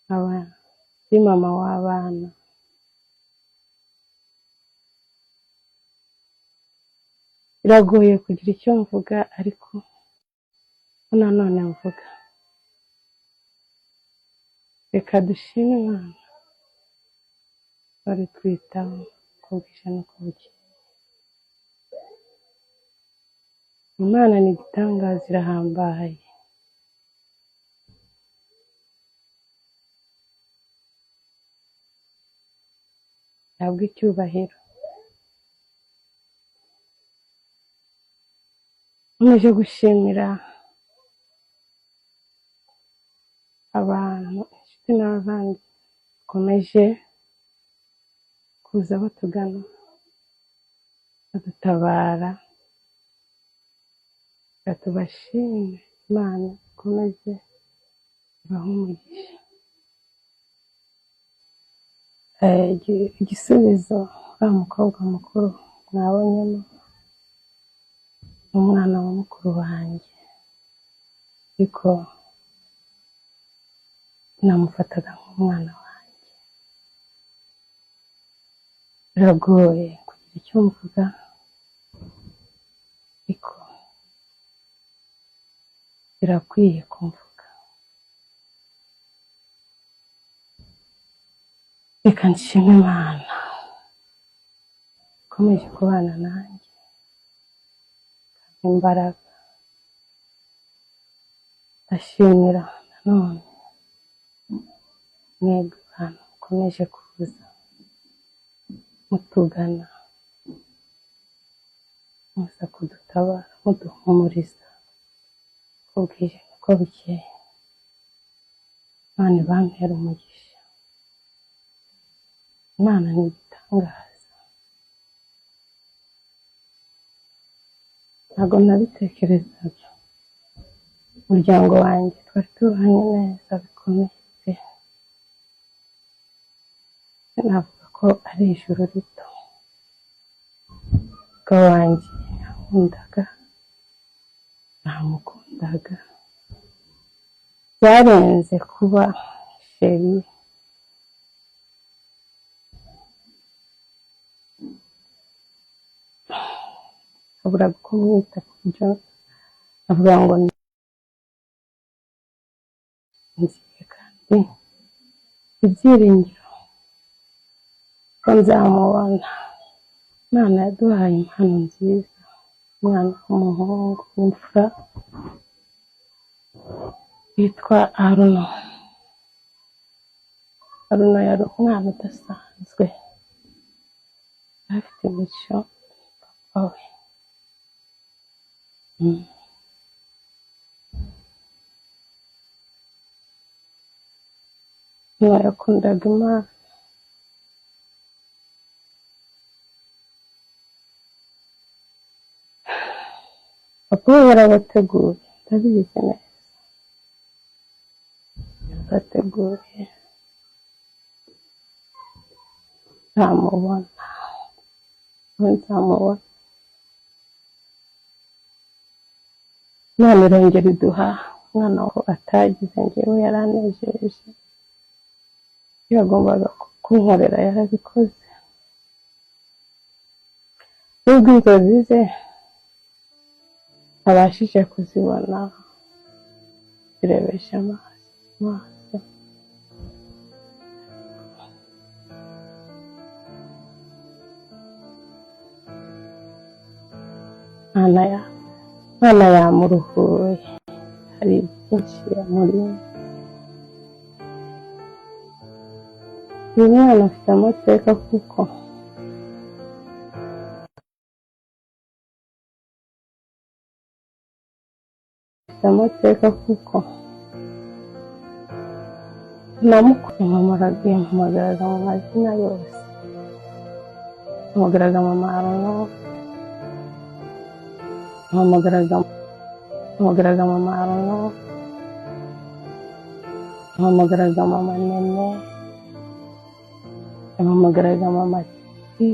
Nkaba ndi mama w'abana. Biragoye kugira icyo mvuga, ariko ko nanone mvuga, reka dushime Imana bari twitaho uko bwije n'uko bukeye. Imana ni igitangaza, irahambaye. Ihabwe icyubahiro. Nkomeje gushimira abantu, inshuti n'abavandimwe bakomeje kuza batugana, badutabara. Reka tubashime, Imana ikomeze ibahe umugisha. Igisubizo, uriya mukobwa mukuru mwabonyemo ni umwana wa mukuru wanjye, ariko namufataga nk'umwana wanjye. Biragoye kugira icyo mvuga, ariko birakwiye kumvuga. Reka nshime Imana ikomeje kubana nanjye, ikampa imbaraga. Ndashimira nanone mwebwe bantu mukomeje kuza mutugana, muza kudutabara, muduhumuriza uko bwije n'uko bukeye. Imana ibampere umugisha. Imana ni igitangaza, ntabwo nabitekerezaga. Umuryango wanjye twari tubanye neza bikomeye pe, navuga ko ari ijuru rito. Umugabo wanjye yankundaga, namukundaga, byarenze kuba chéri. Haburaga uko mwita ku buryo avuga ngo nziye, kandi ibyiringiro ko nzamubona. Imana yaduhaye impano nziza, umwana w'umuhungu w'imfura witwa Aruno. Aruno yari umwana udasanzwe, yari afite imico papa we. Aruno yakundaga Imana. Papa we yarabateguye, ndabizi neza, yarabateguye, nzamubona, nzamubona. Imana irongera iduha umwana aho atagize, njyewe yaranejeje, ibyo yagombaga kunkorera yarabikoze. Nubwo inzozi ze abashije kuzibona, zirebesha amaso. Imana yamuruhuye, hari byinshi yamurinze. Uyu mwana afite amateka kuko afite amateka kuko namuhamagaraga mu mazina yose, mpamagaraga mama Aruno, mpamagaraga mama Aruno, mpamagaraga mama Nene, mpamagaraga mama Titi.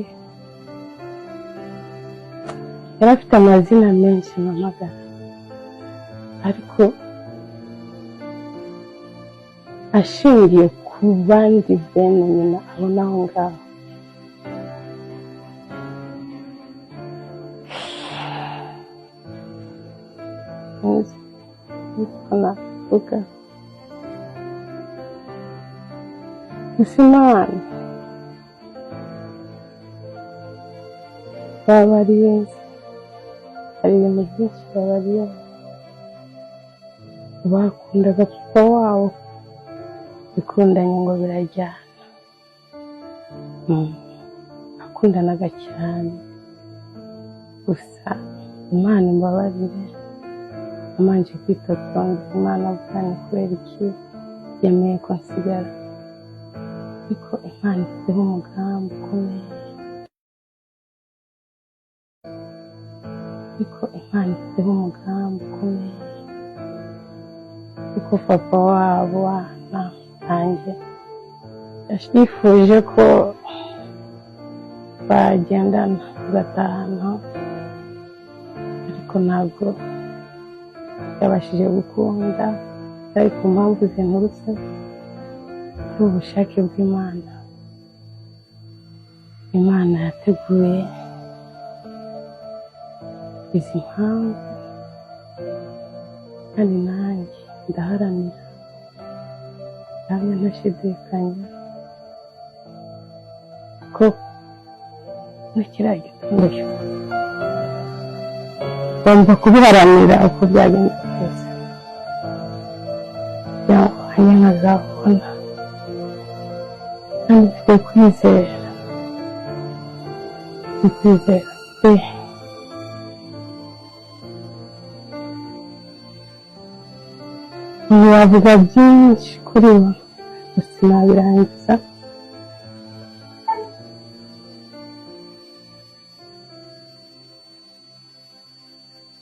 Yari afite amazina menshi mpamagara, ariko ashingiye Ku bandi bene nyina abona aho ngaho. Sinzi uko navuga, gusa Imana yabarinze. Hari ibintu byinshi yabarinze. Bakundaga papa wabo, bikundanye ngo birajyana. Bakundanaga cyane. Gusa Imana imbabarire, nabanje kwitotomba Imana, avuga ni kubera iki yemeye ko nsigara, ariko Imana ifiteho umugambi ukomeye, ariko Imana ifiteho umugambi ukomeye, kuko papa wabo bana nanjye yifuje ko bagendana tugatahana, ariko ntabwo yabashije gukunda, ari ku mpamvu zinturutse, ari ubushake bw'Imana. Imana yateguye izi mpamvu, kandi nanjye ndaharanira hamwe ntashidikanya ko muri kiriya gitondo ngomba kubiharanira uko byagenda kose, kugira ngo nanjye nkazabona, kandi mfite kwizera, mfite kwizera pe. Ntiwavuga byinshi kuri bo, gusa sinabirangiza.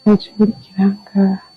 Ncumbikira aha ngaha.